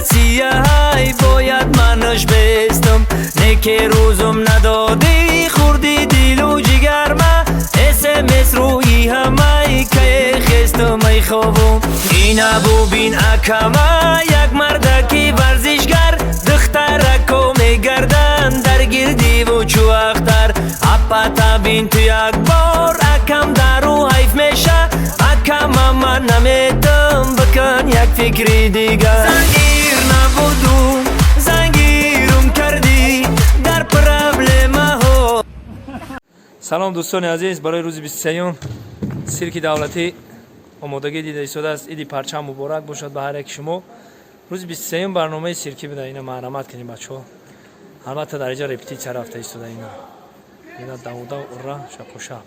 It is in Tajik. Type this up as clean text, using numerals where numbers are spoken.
Россияй, бояд манаш бестам. Неке рӯзум надодӣ, хурди дилу ҷигарма. СМС рӯи ҳамай, кае хестум, ай хобум. Ина бубин, акама, як мардаки варзишгар. Духтарако мегарданд дар гирдиву чӯ ахтар. Апата бин ту як бор, акам дару ҳайф меша. Акама ман наметам, бикун як фикри дигар. Зангир набудум, зангирум кардӣ дар проблемаҳо. Салом, дӯстони азиз! Барои рӯзи 23-юм сирки давлатӣ омодагӣ дида истодааст. Иди парчам муборак бошад ба ҳар яки шумо. Рӯзи 23-юм барномаи сиркӣ буда. Ина марҳамат кунем, бачаҳо. Албатта, дар инҷа репетитсия рафта истода. Ина давуда, ура, шапошап.